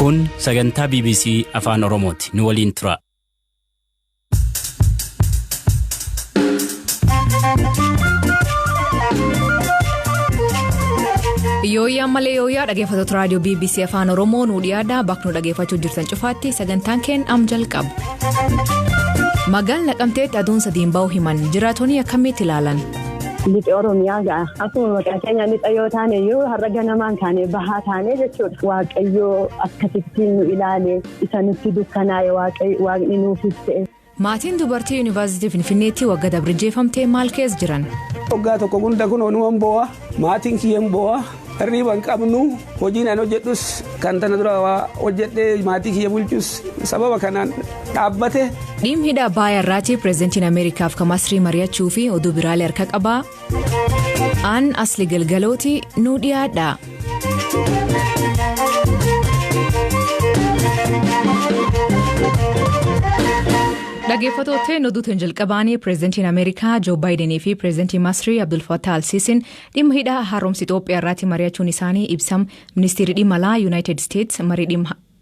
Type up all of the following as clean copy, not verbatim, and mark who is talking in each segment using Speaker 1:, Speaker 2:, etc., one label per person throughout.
Speaker 1: Kun sagantaa BBC Afaan Oromooti. Nu waliin tura.
Speaker 2: Yooyyaa malee yooyyaa dhaggeeffattoota raadiyoo BBC Afaan Oromoo nu dhiyaadha. Bakka nu dhaggeeffachuu jirtan cufaatti sagantaan keenya am jalqaba. Magaalli Naqamteetti aduun sadiin ba'uu himan jiraatonni akkamitti ilaalan?
Speaker 3: Lixa Oromiyaa ga'a. Akkuma maqaa keenya lixa yoo taane iyyuu har'a ganamaan kaanee bahaa taane jechuudha. Waaqayyoo akkasittiin nu ilaale isa nutti dukkanaa'e waaqni nuuf ibse.
Speaker 2: Maatiin dubartii Yuunivarsiitii Finfinneetti waggaa dabre ajjeefamtee maal keessa jiran?
Speaker 4: Waggaa tokko hunda kun onuman bo'aa maatiin kiyyeen bo'aa hirriba hin qabnu hojiin an hojjedhus kan tana dura hojjedhee maatii kiyya bulchus sababa kanaan dhaabbate.
Speaker 2: Dhimmi hidha Abbaayyaa irraatti pireezidantiin Ameerikaaf kan Masrii mari'achuu fi oduu biraalee harka qabaa. Aan asli galgalooti nu dhiyaadha. Dhaggeeffattootni oduutiin jalqabaanii pireezidantiin Ameerikaa Joo Baayidenii fi pireezidantiin Masrii Abdul Fattah Al-Siisiin dhimma hidha haaromsa Itoophiyaa irratti mari'achuun isaanii ibsam. Ministeerri dhimma alaa Yuunaayitid Isteets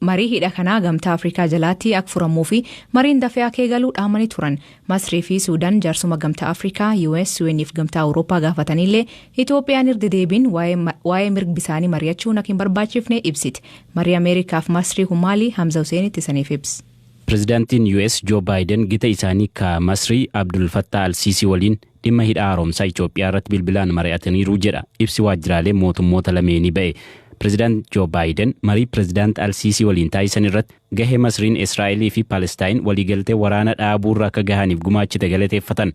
Speaker 2: marii hidha kanaa gamtaa Afrikaa jalaatti akka furamuu fi mariin dafee akka eegalu dhaamanii turan. Masrii fi Suudaan jaarsuma gamtaa Afrikaa, US, UN fi gamtaa Awurooppaa gaafatanillee Itoophiyaan irra deebiin waa'ee mirga bisaanii mari'achuun akka hin barbaachifne ibsiti. Marii Ameerikaaf Masrii kun maali? Hamza Huseenitti isaniif ibsa.
Speaker 1: Pireezidaantiin US Joo Baayiden gita isaanii ka Masrii Abdul Fattah Al-Siisii waliin dhimma hidha haaromsaa Itoophiyaa irratti bilbilaan mari'ataniiru jedha ibsi waajjiraalee mootummoota lameenii ba'e. Pireezidaant Joo Baayiden marii pireezidaant Al-Siisii waliin taasisan irratti gahee Masriin Israa'elii fi Palestaayin waliigaltee waraana dhaabuurra akka gahaniif gumaachite galateeffatan.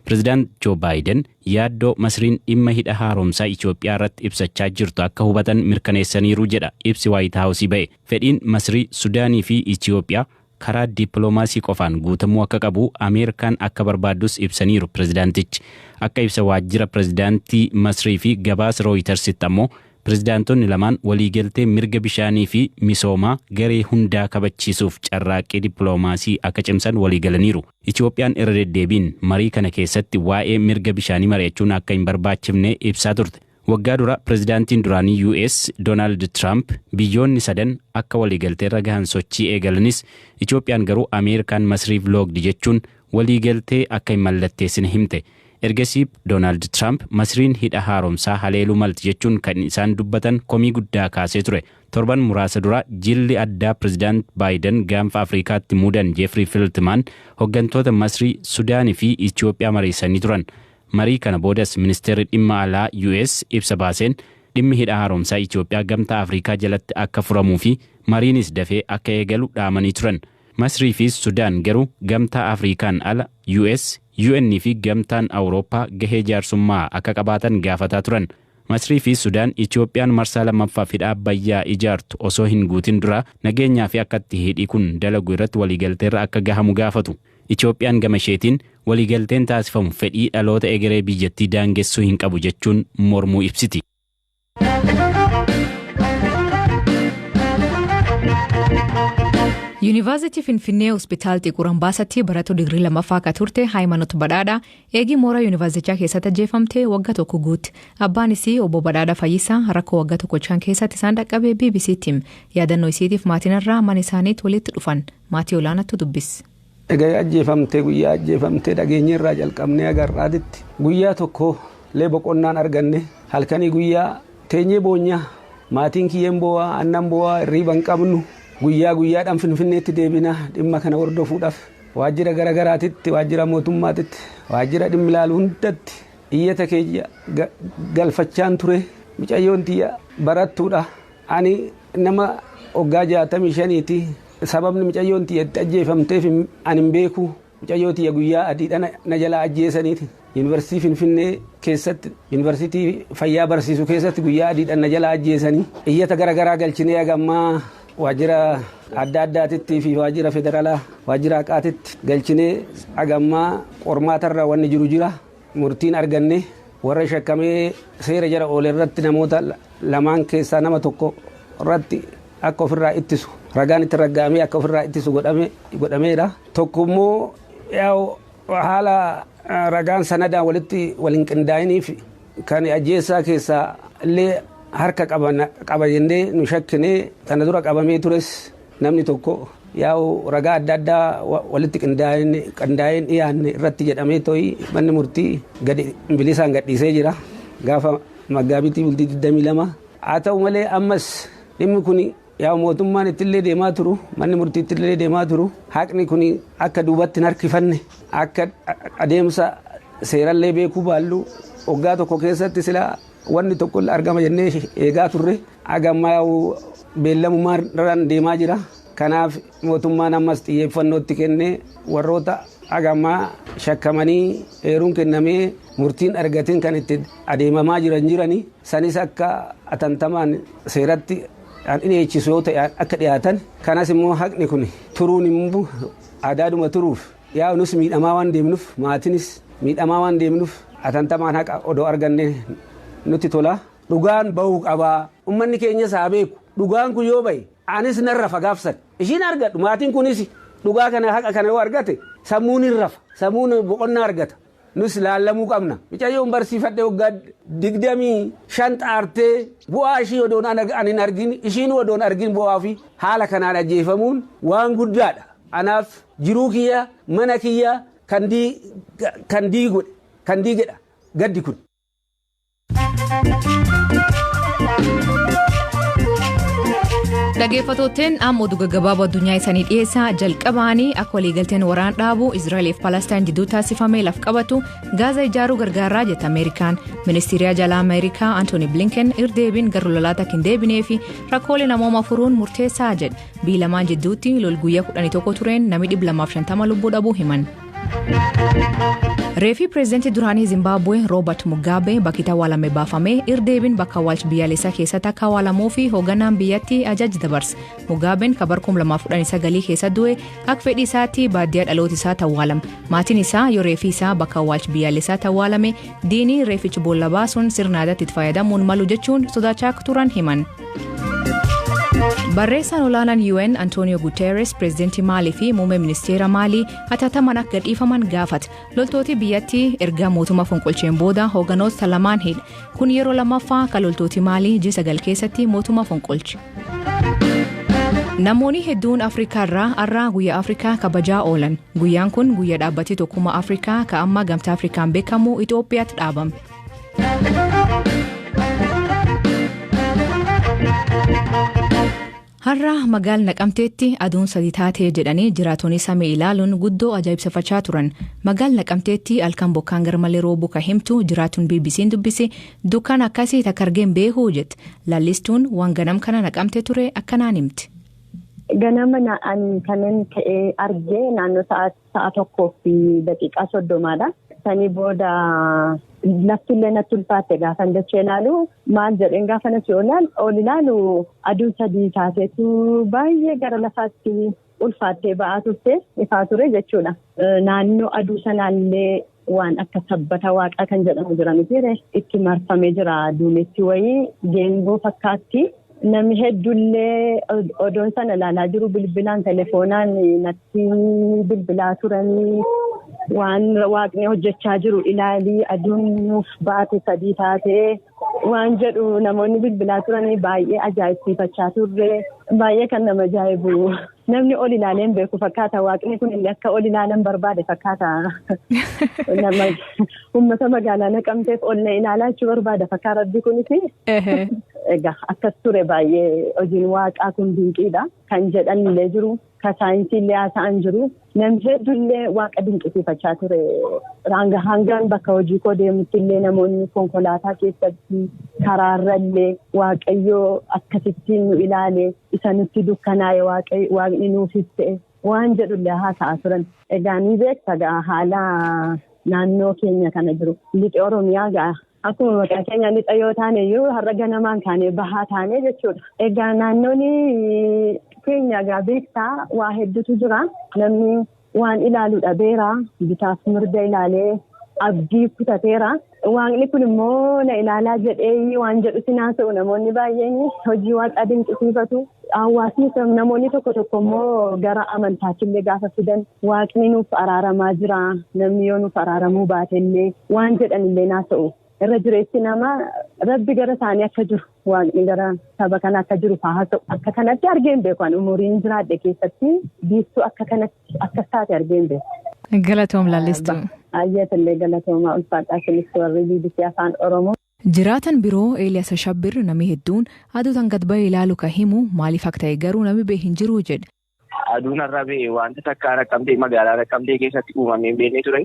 Speaker 1: Pireezidaant Joo Baayiden yaaddoo Masriin dhimma hidha haaromsaa Itoophiyaa irratti ibsachaa jirtu akka hubatan mirkaneessaniiru jedha ibsi Waayit Haawusii ba'e. Fedhiin Masrii, Sudaanii fi Itoophiyaa karaa dippiloomaasii qofaan guutamuu akka qabu Ameerikaan akka barbaaddus ibsaniiru pireezidaantichi. Akka ibsa waajjira pireezidaantii Masrii fi gabaasa Rooyitersitti ammoo pireezidaantonni lamaan waliigaltee mirga bishaanii fi misoomaa garee hundaa kabachiisuuf carraaqqii dippiloomaasii akka cimsan waliigalaniiru. Itoophiyaan irra deddeebiin marii kana keessatti waa'ee mirga bishaanii mari'achuun akka hin barbaachifne ibsaa turte. Waggaa dura pireezidaantiin duraanii US Doonaald Tiraamp biyyoonni sadan akka waliigalteerra gahan sochii eegalanis Itoophiyaan garuu Ameerikaan Masriif loogdi jechuun waliigaltee akka hin mallatteessine himte. Ergasii Doonaald Tiraamp Masriin hidha haaromsaa haleeluu malti jechuun kan isaan dubbatan komii guddaa kaasee ture. Torban muraasa dura jilli addaa pireezidaant Baayiden gaanfa Afrikaatti muudan Jeefrii Filtimaan hooggantoota Masrii, Sudaanii fi Itoophiyaa mariisanii turan. Marii kana boodas ministeerri dhimma alaa US ibsa baaseen dhimmi hidha haaromsaa Itoophiyaa gamtaa Afrikaa jalatti akka furamuu fi mariinis dafee akka eegalu dhaamanii turan. Masrii fi Sudaan garuu gamtaa Afrikaan ala US, UN fi gamtaan Awurooppaa gahee jaarsummaa akka qabaatan gaafataa turan. Masrii fi Sudaan Itoophiyaan marsaa lammaffaaf hidha Abbayyaa ijaartu osoo hin guutin dura nageenyaa fi akka itti hidhi kun dalagu irratti waliigalteerra akka gahamu gaafatu. Itoophiyaan gama isheetiin waliigalteen taasifamu fedhii dhaloota egeree biyyattii daangessuu hin qabu jechuun mormuu ibsiti.
Speaker 2: Yuunivarsiitii Finfinnee Hospitaal Xiquur Ambaasaatti barattuu digirii lammaffaa akka turte Haayimaanoot Badhaadhaa eegii mooraa yuunivarsiitichaa keessatti ajjeefamtee waggaa tokko guutti. Abbaan isii obbo Badhaadhaa Fayyisaa rakkoo waggaa tokkochaan keessatti isaan dhaqqabe BBC'tti hime. Yaadannoo isiitiif maatiin irraa mana isaaniitti walitti dhufan. Maatii olaanaatu dubbise.
Speaker 4: Egaa ajjeefamtee guyyaa ajjeefamtee dhageenya irraa jalqabnee agarraatitti guyyaa tokko lee boqonnaan arganne halkanii guyyaa teenyee boonyaa maatiin kiyyeen boo'aa annan boo'aa hirriiba hin qabnu guyyaa guyyaadhaan Finfinneetti deebina dhimma kana hordofuudhaaf waajjira garagaraatitti waajjira mootummaatitti waajjira dhimmi ilaalu hundatti iyyata keenya galfachaan ture mucayyoon tiyya barattuudha ani nama waggaa 65ti. Sababni mucayyoon tiyya itti ajjeefamteef ani hin beeku. Mucayyoo tiyya guyyaa adiidha na jalaa ajjeesaniiti. Yuunivarsiitii Finfinnee keessatti yuunivarsiitii fayyaa barsiisu keessatti guyyaa adiidha na jalaa ajjeesanii. Iyyata garaagaraa galchinee hagammaa waajjira adda addaatitti fi waajjira federaalaa waajjira haqaatitti galchinee hagammaa qormaatarra wanni jiru jira. Murtiin arganne warra shakkamee seera jala oole irratti namoota lamaan keessaa nama tokko irratti akka ofirraa ittisu ragaan itti raggaamee akka ofirraa ittisu godhameera. Tokko immoo haala ragaan sanadaan walitti wal hin qindaa'iniif kan ajjeessaa keessaa illee Harka qaba jennee nu shakkinee kana dura qabamee tures namni tokko yaa'u ragaa adda addaa walitti qindaa'een dhiyaanne irratti jedhamee to'i manni murtii gadi bilisaan gadhiisee jira gaafa maggaabitii bultii 22. Haa ta'u malee, ammas dhimmi kun yaa'u mootummaan ittillee deemaa turu, manni murtii ittillee deemaa turu, haqni kun akka duubatti hin harkifanne, akka adeemsa seerallee beekuu baallu, waggaa tokko keessatti silaa wanni tokko argama jennee eegaa turre, hagammaa yaa'u beellamumaan deemaa jira. Kanaaf mootummaan ammas xiyyeeffannootti kennee warroota hagammaa shakkamanii eeruun kennamee murtiin argatiin kan itti adeemamaa jiran jirani sanis akka atantamaan seeratti dhiyeechisu yoo ta'e akka dhiyaatan, kanas immoo haqni kun turuun immoo aadaadhuma turuuf yaa'u nus miidhamaa waan deemnuuf, maatinis miidhamaa waan deemnuuf, atantamaan haqa odoo arganne nutti tola. Dhugaan bahuu qabaa, ummanni keenyas haa beeku. Dhugaan kun yoo bahe anis nan rafa gaafsan ishiin argadhu, maatiin kunis dhugaa kana, haqa kana yoo argate sammuun hin rafa, sammuun boqonnaa argata. Nus laallamuu qabna. Mucayyoon barsiifadhe waggaa 25 xaartee bu'aa ishii odoon ani hin argin, ishiin odoon argin bu'aa fi haala kanaan ajjeefamuun waan guddaadha. Anaaf jiruu kiyya, mana kiyya kan diigodhe kan diigedha gaddi kun.
Speaker 2: Dhaggeeffattootteen, amma oduu gaggabaaboo addunyaa isaanii dhiyeessaa. Jalqabaanii akka waliigalteen waraan dhaabu Israa'eliif Palestaan jidduu taasifamee laf qabatu Gaaza ijaaruu gargaaraa jette Ameerikaan. Ministeerri jalaa Ameerikaa Antooni Blinken irdeebiin gara lolaatti akka hin deebinee fi rakkoolee namooma furuun murteessaa jedhe. Biyyi lamaan jidduutti lol guyyaa 11 tureen namni 250 lubbuu dhabuu himan. Reefii pireezidantii duraanii Zimbaabuwee Roobert Mugaabee bakki itti awwaalame baafamee irdeebiin bakka awwaalcha biyyaalessaa keessatti akka awwaalamuu fi hoogganaan biyyattii ajaja dabarse. Mugaabeen kan bara 2019 keessa du'e akka fedhii isaatti baadiyyaa dhaloota isaatti awwaalame. Maatiin isaa yoo reefii isaa bakka awwaalcha biyyaalessaatti awwaalame diinii reefichi boolla baasuun sirna aadaatti itti fayyadamuun malu jechuun sodaachaa akka turan himan. Barreessaan olaanaan UN Antonio Guterres pireezidantii Maalii fi muummee ministeera Maalii hatattamaan akka gadhiifaman gaafate. Loltooti biyyattii erga mootummaa fonqolcheen booda hoogganoota lamaan hidhe. Kun yeroo lammaffaa kan loltooti Maalii ji'a 9 keessatti mootummaa fonqolche. Namoonni hedduun Afrikaa irraa har'a guyyaa Afrikaa kabajaa oolan. Guyyaan kun guyyaa dhaabbatni tokkummaa Afrikaa kan amma Gamtaa Afrikaan beekamu Itoophiyaatti dhaabame. Har'a magaala Naqamteetti aduun sadii taatee jedhanii jiraatonni samii ilaaluun guddoo ajaa'ibsiifachaa turan. Magaala Naqamteetti halkan bokkaan garmalee roobuu kan himtu jiraatuun BBC'n dubbise, dukkan akkasii takka argeen beekuu jette. Lallistuun waan ganam kana Naqamte ture akkanaan himti.
Speaker 3: Ganama ani kanan ka'ee argee naannoo 1:30dha. Sanii booda laftillee natti ulfaatte. Gaafan dachee ilaalu maal jedheen, gaafa natti ol ilaalu aduun sadii taateetu baay'ee gara lafaatti ulfaattee ba'aa turte, ifaa ture jechuudha. Naannoo aduu sanaallee waan akka sabbata waaqaa kan jedhamu jira miti, itti marfamee jira, duumessi wayii geengoo fakkaatti. Namni hedduullee odoon sana ilaalaa jiru bilbilaan, telefoonaan natti bilbilaa turanii, waan waaqni hojjechaa jiru ilaalii, aduun nuuf baate sadii taatee waan jedhu namoonni bilbilaa turanii baay'ee ajaa'ibsiifachaa turre. Baay'ee kan nama ajaa'ibu, namni ol ilaalee hin beeku fakkaata. Waaqni kun illee akka ol ilaalan barbaade fakkaata. Uummata magaalaa Naqamteef ol na ilaalaa jechuu barbaada fakkaata rabbi kunis. Egaa akkas ture. Baay'ee hojiin waaqaa kun dinqiidha kan jedhan illee jiru, kan saayinsii illee haasa'an jiru. Namni hedduullee waaqa dinqisiifachaa ture. Hangaan bakka hojii koo deemutti illee namoonni konkolaataa keessatti, karaarra illee, waaqayyoo akkasittiin nu ilaale, isa nutti dukkanaa'e waaqni nuuf ibse waan jedhullee haasa'aa turan. Egaa ni beekta haala naannoo keenya kana jiru. Lixa Oromiyaa gaa akkuma maqaa keenya lixa yoo taane iyyuu har'a ganamaan kaanee bahaa taane jechuudha. Egaa naannoon keenya egaa beektaa waa hedduutu jira. Namni waan ilaalu dhabeera. Bitaaf mirga ilaalee abdii kutateera. Waaqni kun immoo na ilaalaa jedhee waan jedhu si naasa'u. Namoonni baay'een hojii waaqaa dinqisiifatu. Hawaasni, namoonni tokko tokko immoo gara amantaatti illee gaafa fidan, waaqni nuuf araaramaa jira, namni yoo nuuf araaramuu baate illee waan jedhan illee naasa'u. Irra jireessi namaa rabbi gara isaanii akka jiru, waaqni gara saba kana akka jiru fa'aa ta'u akka kanatti argeen beeku. Ani umuriin jiraadhe keessatti biiftuu akka kanatti akkas taate argeen beeku.
Speaker 2: Galatoom Lallistuu.
Speaker 3: Ayyatallee galatoomaa, ulfaadhaa isinis warri BBC Afaan Oromoo.
Speaker 2: Jiraatan biroo Eeliyaas Shabbir namni hedduun aduu tan gad ba'ee ilaalu ka himu maaliif akka ta'e garuu namni beeku hin jiru jedhe.
Speaker 5: Aduun har'a ba'e wanta takkaa Naqqamtee, magaalaa Naqqamtee keessatti uumamee hin beekne ture.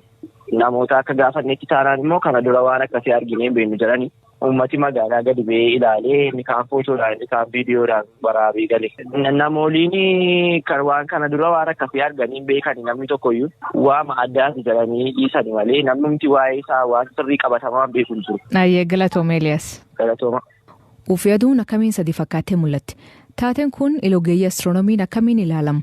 Speaker 5: Namoota akka gaafannetti taanaan immoo kana dura waan akkasii arginee hin beeknu jedhani. Uummati magaalaa gadi ba'ee ilaalee, inni kaan footoodhaan, inni kaan viidiyoodhaan waraabee gale. Namooliin kan waan kana dura waan akkasii arganii hin beekani, namni tokkoyyuu waama addaati jedhanii dhiisani malee namnumti waa'ee isaa waan sirrii qabatamaa beeku hin jiru.
Speaker 2: Ayyee, galatoom Eeliyaas.
Speaker 5: Galatooma.
Speaker 2: Uffii, aduun akkamiin sadi fakkaattee mul'atti? Taateen kun ogeeyyii astiroonomiin akkamiin ilaalama?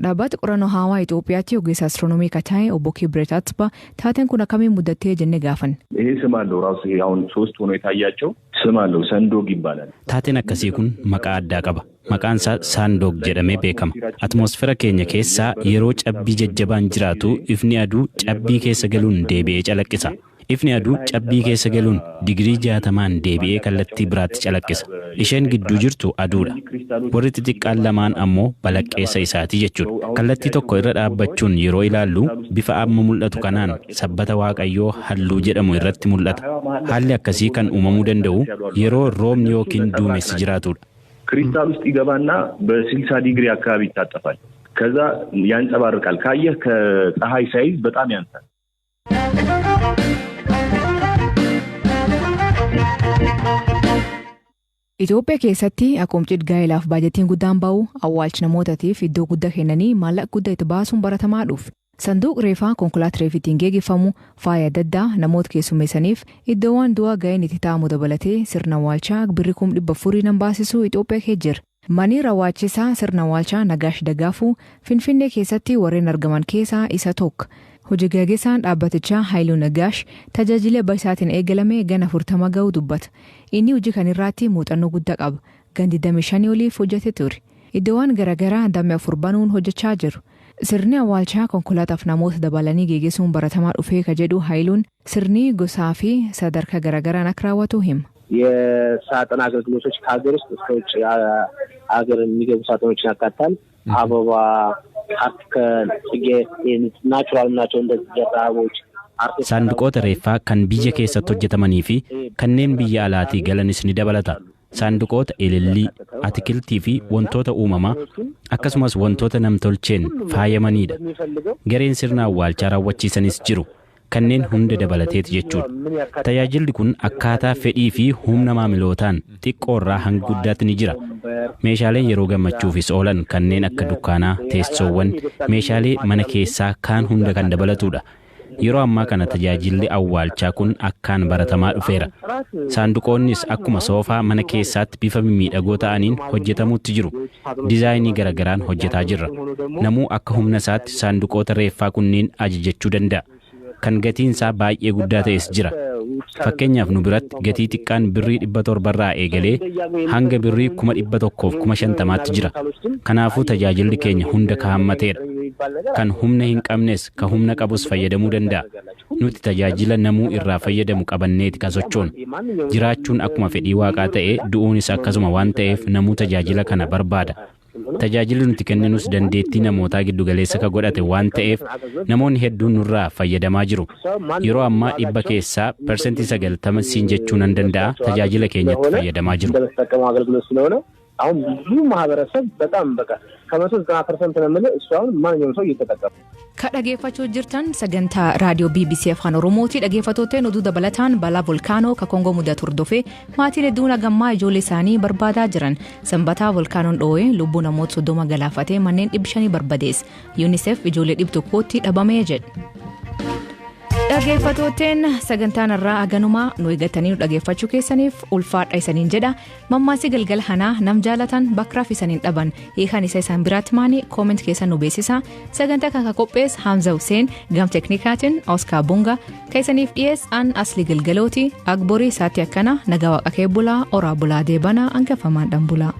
Speaker 2: Dhaabbata qorannoo hawaa Itoophiyaatti ogeessa astiroonomii kan ta'e obbo Kibret Atsba taateen kun akkamiin mudattee jennee gaafanne.
Speaker 6: ይሄ ስም አለው ራሱ። ይሄ አሁን ሶስት ሆኖ የታያቸው ስም አለው፣ ሰንዶግ ይባላል።
Speaker 1: Taateen akkasii kun maqaa addaa qaba. Maqaan isaa Saandoog jedhamee beekama. Atmosfera keenya keessaa yeroo cabbii jajjabaan jiraatu ifni aduu cabbii keessa galuun deebi'ee calaqqisa. Ifni aduu cabbii keessa galuun digirii 60n deebi'ee kallattii biraatti calaqqisa. Isheen gidduu jirtu aduudha. Warri xixiqqaan lamaan ammoo balaqqeessa isaati jechuudha. Kallattii tokko irra dhaabbachuun yeroo ilaallu bifa amma mul'atu kanaan sabbata waaqayyoo halluu jedhamu irratti mul'ata. Haalli akkasii kan uumamuu danda'u yeroo roobni yookiin duumessi jiraatudha.
Speaker 6: ክሪስታል ውስጥ ይገባና በ60 ዲግሪ አካባቢ ይታጠፋል። ከዛ ያንጸባርቃል። ካየህ ከፀሐይ ሳይዝ በጣም ያንሳል።
Speaker 2: Itoophiyaa keessatti akkuma cidha gaa'elaaf baajetiin guddaan ba'u, awwaalchi namootaatiif iddoo guddaa kennanii maallaqa guddaa itti baasuun baratamaa dhufe. Sanduuqa reefaa, konkolaataa reeffi ittiin geeggeeffamu, faaya adda addaa, namoota keessummeessaniif iddoowwan du'aa ga'een itti taa'amu dabalatee sirna awwaalchaa birrii 400,000 nan baasisuu Itoophiyaa keessa jira. Manni raawwachiisaa sirna awwaalchaa Nagaash Dagaafuu Finfinnee keessatti warreen argaman keessaa isa tokko. Hojii gaggeessaan dhaabbatichaa Haayiluu Nagaash tajaajila abbaa isaatiin eegalame gana 40 ga'uu dubbata. Inni hojii kan irratti muuxannoo guddaa qaba. Gandi 25 oliif hojjete ture. Iddoowwan garaagaraa damee afur banuun hojjechaa jiru. Sirni awwaalchaa konkolaataaf namoota dabalanii geggeessuun baratamaa dhufee ka jedhu Haayiluun, sirni gosaa fi sadarkaa garaagaraan akka raawwatu hima.
Speaker 7: የሳጥን አገልግሎቶች ከሀገር ውስጥ እስከ ውጭ ሀገር የሚገቡ ሳጥኖችን ያካትታል። አበባ፣ አትክልት፣ ጽጌ ናቹራል ናቸው። እንደዚህ አበቦች።
Speaker 1: Saanduqoota reeffaa kan biyya keessatti hojjetamanii fi kanneen biyya alaatii galanis ni dabalata. Saanduqoota ilillii, atikiltii fi wantoota uumamaa akkasumas wantoota namtolcheen faayamanidha. Gareen sirna awwaalchaa raawwachiisanis jiru. Kanneen hunda dabalateeti jechuudha. Tajaajilli kun akkaataa fedhii fi humna maamilootaan xiqqoorraa hanga guddaatti ni jira. Meeshaaleen yeroo gammachuufis oolan kanneen akka dukkaanaa, teessoowwan, meeshaalee mana keessaa kaan hunda kan dabalatudha. Yeroo ammaa kana tajaajilli awwaalchaa kun akkaan baratamaa dhufeera. Saanduqoonnis akkuma soofaa mana keessaatti bifa mimmiidhagoo ta'aniin hojjetamuutti jiru. Dizaayinii garagaraan hojjetaa jirra. Namuu akka humna isaatti saanduqoota reeffaa kunneen ajajachuu danda'a. Kan gatiin isaa baay'ee guddaa ta'es jira. Fakkeenyaaf, nu biratti gatii xiqqaan birrii 700rraa eegalee hanga birrii 150,000tti jira. Kanaafuu tajaajilli keenya hunda ka hammateedha. Kan humna hin qabnes ka humna qabus fayyadamuu danda'a. Nuti tajaajila namuu irraa fayyadamu qabanneeti kan sochoonu. Jiraachuun akkuma fedhii waaqaa ta'ee du'uunis akkasuma waan ta'eef namuu tajaajila kana barbaada. Tajaajilli nuti kenninus dandeettii namootaa giddugaleessa ka godhate waan ta'eef namoonni hedduun nurraa fayyadamaa jiru. Yeroo ammaa 90% siin jechuu nan danda'a, tajaajila keenyatti fayyadamaa jiru.
Speaker 7: እንደምትጠቀመው አገልግሎት ስለሆነ አሁን ብዙ ማህበረሰብ በጣም በቃ 90% ነው የምልህ። እሱ አሁን ማንኛውም ሰው እየተጠቀመ
Speaker 2: Ka dhageeffachuu jirtan sagantaa raadiyoo BBC Afaan Oromooti. Dhaggeeffattootni, oduu dabalataan balaa volkaanoo ka Koongoo mudatu hordofee maatiin hedduun hagammaa ijoollee isaanii barbaadaa jiran. Sanbataa volkaanoon dhoo'ee lubbuu namoota 30 galaafatee manneen 500 barbadeesse. UNICEF ijoollee 100tti dhabamee jedhe. Dhaggeeffattooteen, sagantaan irraa aganumaa nu eeggatanii nu dhaggeeffachuu keessaniif ulfaadha isaniin jedha. Mammaasii galgala hanaa nam jaalatan bakraaf isaniin dhaban hiikan isa isaan biraatti maanii? Comment keessan nu beeksisa. Sagantaa kan qophees Hamza Hussein, gam teknikaatiin Oscar Bunga, ka isaniif dhiyees an Asli Galgalooti. Agborii isaatti akkana nagaa waaqa kee bulaa, oraa bulaa, deebanaa hangafamaan dhan bulaa.